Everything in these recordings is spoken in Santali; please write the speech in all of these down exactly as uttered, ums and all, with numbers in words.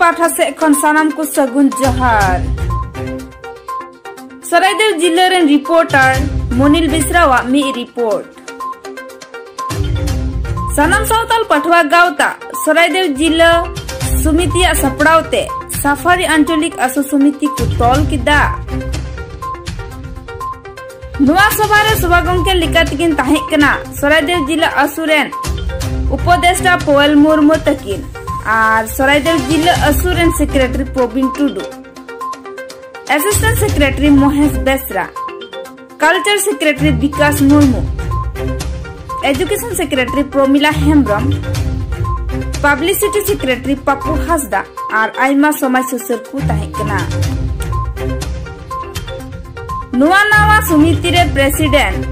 ᱯᱟᱦᱴᱟ ᱥᱮᱫ ᱠᱷᱚᱱ ᱥᱟᱱᱟᱢ ᱠᱚ ᱥᱟᱹᱜᱩᱱ ᱡᱚᱦᱟᱨ᱾ ᱥᱚᱨᱟᱭᱫᱮᱣ ᱡᱤᱞᱟᱹ ᱨᱮᱱ ᱨᱤᱯᱳᱨᱴᱟᱨ ᱢᱚᱱᱤᱞ ᱵᱮᱥᱨᱟᱣᱟᱜ ᱢᱤᱫ ᱨᱤᱯᱳᱨᱴ᱾ ᱥᱟᱱᱟᱢ ᱥᱟᱶᱛᱟᱞ ᱯᱟᱹᱴᱷᱩᱣᱟᱹ ᱜᱟᱶᱛᱟ ᱥᱚᱨᱟᱭᱫᱮᱣ ᱡᱤᱞᱟᱹ ᱥᱚᱢᱤᱛᱤᱭᱟᱜ ᱥᱟᱯᱲᱟᱣ ᱛᱮ ᱥᱟᱯᱷᱟᱨᱤ ᱟᱧᱪᱚᱞᱤᱠ ᱟᱥᱩ ᱥᱚᱢᱤᱛᱤ ᱠᱚ ᱛᱚᱞ ᱠᱮᱫᱟ᱾ ᱱᱚᱣᱟ ᱥᱚᱵᱷᱟ ᱨᱮ ᱥᱚᱵᱷᱟ ᱜᱚᱢᱠᱮ ᱞᱮᱠᱟᱛᱮᱠᱤᱱ ᱛᱟᱦᱮᱸ ᱠᱟᱱᱟ ᱥᱚᱨᱟᱭᱫᱮᱣ ᱡᱤᱞᱟᱹ ᱟᱥᱩ ᱨᱮᱱ ᱩᱯᱚᱫᱮᱥᱴᱟ ᱯᱳᱭᱮᱞ ᱢᱩᱨᱢᱩ ᱛᱟᱹᱠᱤᱱ ᱟᱨ ᱥᱚᱨᱟᱭᱫᱮᱣ ᱡᱤᱞᱟᱹ ᱟᱥᱩ ᱨᱮᱱ ᱥᱮᱠᱨᱮᱴᱟᱨᱤ ᱯᱨᱚᱵᱤᱱ ᱴᱩᱰᱩ, ᱮᱥᱤᱥᱴᱮᱱᱴ ᱥᱮᱠᱨᱮᱴᱟᱨᱤ ᱢᱚᱦᱮᱥ ᱵᱮᱥᱨᱟ, ᱠᱟᱞᱪᱟᱨ ᱥᱮᱠᱨᱮᱴᱟᱨᱤ ᱵᱤᱠᱟᱥ ᱢᱩᱨᱢᱩ, ᱮᱡᱩᱠᱮᱥᱚᱱ ᱥᱮᱠᱨᱮᱴᱟᱨᱤ ᱯᱨᱚᱢᱤᱞᱟ ᱦᱮᱢᱵᱨᱚᱢ, ᱯᱟᱵᱽᱞᱤᱥᱤᱴᱤ ᱥᱮᱠᱨᱮᱴᱟᱨᱤ ᱯᱟᱯᱩ ᱦᱟᱸᱥᱫᱟ ᱟᱨ ᱟᱭᱢᱟ ᱥᱚᱢᱟᱡᱽ ᱥᱩᱥᱟᱹᱨ ᱠᱚ ᱛᱟᱦᱮᱸ ᱠᱟᱱᱟ᱾ ᱱᱚᱣᱟ ᱱᱟᱣᱟ ᱥᱚᱢᱤᱛᱤ ᱨᱮ ᱯᱨᱮᱥᱤᱰᱮᱱᱴ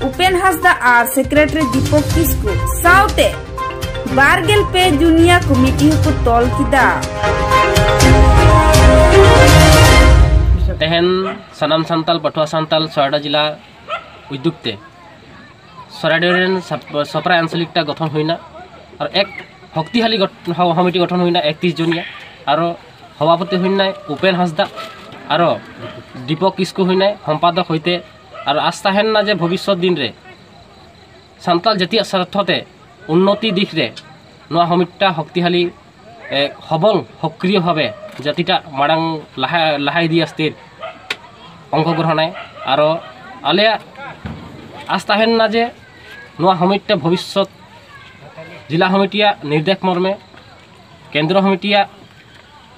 ᱩᱯᱮᱱ ᱦᱟᱸᱥᱫᱟ ᱟᱨ ᱥᱮᱠᱨᱮᱴᱟᱨᱤ ᱫᱤᱯᱚᱠ ᱠᱤᱥᱠᱩ ᱥᱟᱶᱛᱮ ᱵᱟᱨ ᱜᱮᱞ ᱯᱮ ᱡᱩᱱᱤᱭᱟ ᱠᱚᱢᱤᱴᱤ ᱦᱚᱸᱠᱚ ᱛᱚᱞ ᱠᱮᱫᱟ᱾ ᱛᱮᱦᱮᱧ ᱥᱟᱱᱟᱢ ᱥᱟᱱᱛᱟᱞ ᱯᱟᱹᱴᱷᱩᱣᱟᱹ ᱥᱟᱱᱛᱟᱞ ᱥᱚᱨᱟᱰᱟ ᱡᱮᱞᱟ ᱩᱫᱽᱫᱳᱜᱽ ᱛᱮ ᱥᱚᱨᱟᱰᱤ ᱨᱮᱱ ᱥᱟᱯ-, ᱥᱚᱯᱨᱟ ᱟᱧᱪᱚᱞᱤᱠ ᱴᱟ ᱜᱚᱴᱷᱚᱱ ᱦᱩᱭᱱᱟ᱾ ᱟᱨ ᱮᱠ ᱦᱚᱠᱛᱤᱦᱟᱞᱤ ᱜᱚᱴ-, ᱦᱚ-, ᱦᱚᱢᱤᱴᱤ ᱜᱚᱴᱷᱚᱱ ᱦᱩᱭᱱᱟ ᱮᱠᱛᱤᱥ ᱡᱚᱱᱤᱭᱟ᱾ ᱟᱨᱚ ᱦᱚᱵᱟᱯᱚᱛᱤ ᱦᱩᱭᱱᱟᱭ ᱩᱯᱮᱱ ᱦᱟᱸᱥᱫᱟ, ᱟᱨᱚ ᱫᱤᱯᱚᱠ ᱠᱤᱥᱠᱩ ᱦᱩᱭᱱᱟᱭ ᱦᱚᱢᱯᱟᱫᱚᱠ ᱦᱚᱭᱛᱮ᱾ ᱟᱨ ᱟᱥ ᱛᱟᱦᱮᱱ ᱱᱟ ᱡᱮ ᱵᱷᱚᱵᱤᱥᱥᱚᱛ ᱫᱤᱱ ᱨᱮ ᱥᱟᱱᱛᱟᱲ ᱡᱟᱹᱛᱤᱭᱟᱜ ᱥᱟᱨᱛᱷᱚ ᱛᱮ ᱩᱱᱱᱚᱛᱤ ᱫᱤᱠ ᱨᱮ ᱱᱚᱣᱟ ᱦᱚᱢᱤᱴᱟ ᱦᱚᱠᱛᱤᱦᱟᱞᱤ, ᱮ, ᱦᱚᱵᱚᱞ ᱦᱚᱠᱨᱤᱭᱚ ᱵᱷᱟᱵᱮ ᱡᱟᱹᱛᱤᱴᱟᱜ ᱢᱟᱲᱟᱝ ᱞᱟᱦᱟ, ᱞᱟᱦᱟ ᱤᱫᱤᱭᱟ ᱥᱛᱤᱨ ᱚᱝᱥᱚᱜᱨᱚᱦᱚᱱᱟᱭ᱾ ᱟᱨᱚ ᱟᱞᱮᱭᱟᱜ ᱟᱥ ᱛᱟᱦᱮᱱ ᱱᱟ ᱡᱮ ᱱᱚᱣᱟ ᱦᱚᱢᱤᱴᱟ ᱵᱷᱚᱵᱤᱥᱥᱚᱛ ᱡᱮᱞᱟ ᱦᱚᱢᱤᱴᱤᱭᱟᱜ ᱱᱤᱨᱫᱮᱥ ᱢᱚᱨᱢᱮ ᱠᱮᱱᱫᱨᱚ ᱦᱚᱢᱤᱴᱤᱭᱟᱜ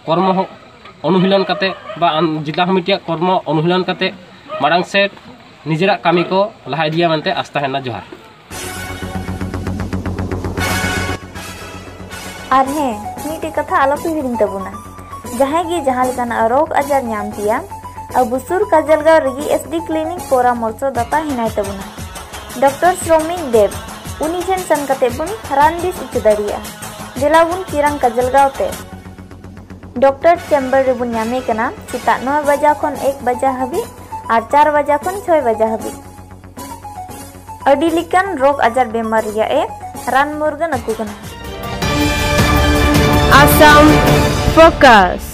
ᱠᱚᱨᱢᱚ ᱦᱚ-, ᱚᱱᱩᱥᱤᱞᱚᱱ ᱠᱟᱛᱮ ᱵᱟ ᱟᱱ-, ᱡᱮᱞᱟ ᱦᱚᱢᱤᱴᱤᱭᱟᱜ ᱠᱚᱨᱢᱚ ᱚᱱᱩᱥᱤᱞᱚᱱ ᱠᱟᱛᱮ ᱢᱟᱲᱟᱝ ᱥᱮᱫ ᱱᱤᱡᱮᱨᱟᱜ ᱠᱟᱹᱢᱤ ᱠᱚ ᱞᱟᱦᱟ ᱤᱫᱤᱭᱟ ᱢᱮᱱᱛᱮ ᱟᱥ ᱛᱟᱦᱮᱱᱟ᱾ ᱡᱚᱦᱟᱨ᱾ ᱟᱨ ᱦᱮᱸ, ᱢᱤᱫᱴᱮᱡ ᱠᱟᱛᱷᱟ ᱟᱞᱚᱯᱮ ᱦᱤᱲᱤᱧ ᱛᱟᱵᱚᱱᱟ, ᱡᱟᱦᱟᱸᱭ ᱜᱮ ᱡᱟᱦᱟᱸ ᱞᱮᱠᱟᱱᱟᱜ ᱨᱳᱜᱽ ᱟᱡᱟᱨ ᱧᱟᱢ ᱯᱮᱭᱟ, ᱟᱵᱚ ᱥᱩᱨ ᱠᱟᱡᱚᱞᱜᱟᱸᱣ ᱨᱮᱜᱮ ᱮᱥ ᱰᱤ ᱠᱞᱤᱱᱤᱠ ᱯᱚᱨᱟᱢᱚᱨᱥᱚ ᱫᱟᱛᱟ ᱦᱮᱱᱟᱭ ᱛᱟᱵᱚᱱᱟ᱾ ᱰᱚᱠᱴᱚᱨ ᱥᱨᱚᱢᱤᱠ ᱫᱮᱵ, ᱩᱱᱤ ᱴᱷᱮᱱ ᱥᱮᱱ ᱠᱟᱛᱮ ᱵᱚᱱ ᱨᱟᱱ ᱵᱮᱥ ᱦᱚᱪᱚ ᱫᱟᱲᱮᱭᱟᱜᱼᱟ᱾ ᱫᱮᱞᱟ ᱵᱚᱱ ᱪᱤᱨᱟᱝ ᱠᱟᱡᱚᱞᱜᱟᱸᱣ ᱛᱮ᱾ ᱰᱚᱠᱴᱚᱨ ᱪᱮᱢᱵᱟᱨ ᱨᱮᱵᱚᱱ ᱧᱟᱢᱮ ᱠᱟᱱᱟ ᱥᱮᱛᱟᱜ ᱱᱚᱭ ᱵᱟᱡᱟ ᱠᱷᱚᱱ ᱮᱠ ᱵᱟᱡᱟ ᱦᱟᱹᱵᱤᱡ ᱟᱨ ᱪᱟᱨ ᱵᱟᱡᱟ ᱠᱷᱚᱱ ᱪᱷᱚᱭ ᱵᱟᱡᱟ ᱦᱟᱹᱵᱤᱡ᱾ ᱟᱹᱰᱤ ᱞᱮᱠᱟᱱ ᱨᱳᱜᱽ ᱟᱡᱟᱨ ᱵᱮᱢᱟᱨ ᱨᱮᱭᱟᱜ ᱮ ᱨᱟᱱ ᱢᱩᱨᱜᱟᱹᱱ ᱟᱠᱚ ᱠᱟᱱᱟ᱾ Assam Focus.